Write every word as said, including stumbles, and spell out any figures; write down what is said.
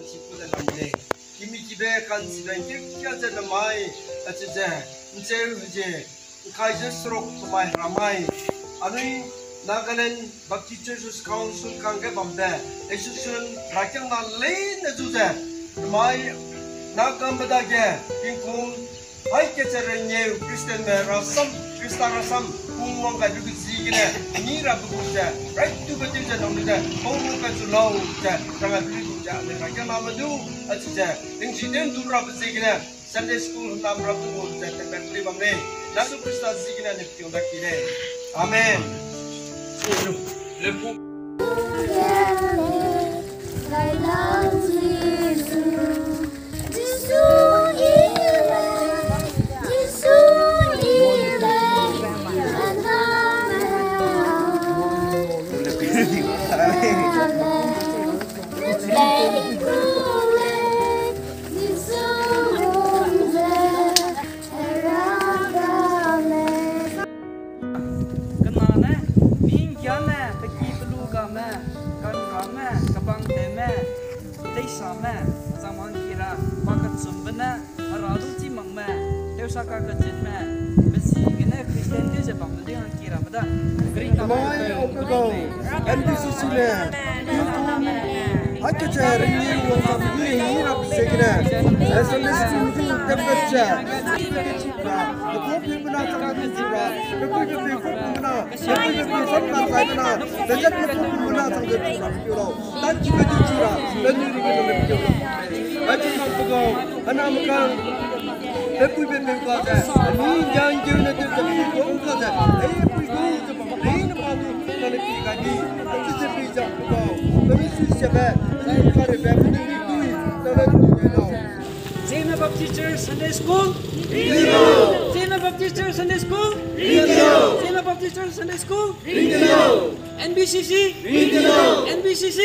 Chipu de lam lei. Kimi kibe kan si dan ke kia ze namai, achi ze, ncheu ze, nkai ze seruk namai ramai. Anui Nagaland Baptist Churches Council kangge bambe, association rakiang na leine zu ze, namai Naga medage, tingkum, hai kecheu rengeu Christianme rasam, Khrista rasam, pungwang gaibe gu ziegene, ni rabe gu ze, rai tube tew ze nang lu ze, pau ru pe zu lau ze, rang gaibe gu ze, anui rakiang na me du, achi ze, tingchi den du rabe ziegene, Sunday school nam rabe gu ze, tepat peli bam lei, Jisu Khrista ziegene, ne piong da ki lei. Amen. Kena ne, minggia ne, peki pelu game, kanrame, kebang tewme, teisame, azang hangki ra, pa kechumbe ne, hera lu chi makme, tewsa ka kechinme, mezi gene Christian tew ze bam de hangki ra me da. Mai au pe gau, N B C C le, YouTube, hai kecheu rengeu wang sam yi ra pe ziegene, Sunday school zu tepat ze, ra, pe kau pi bena chang de chu ra, pe kui pe pe kau pi bena, pe kui pe pe kau pi bena, pe zat pe kau pi bena chang de chu ra, pi lau. Tan chi pe chu ra, pe nui ri ke le pi lau. Hai chi kang pe gau, hena me kang, pe kui pe pe kau ze, mi yang keu ne te te pi kau kau ze, ei pi kau ze bam, ei ne ma du, na le pi kai di, te te pi zang pe gau, pe mi sui se be, pe mi kare be, pe mi dui, na le pi kai lau. Zeme Baptist Church Sunday School. Zeme Baptist Church Sunday School. Zeme Baptist Church Sunday School. N B C C. N B C C.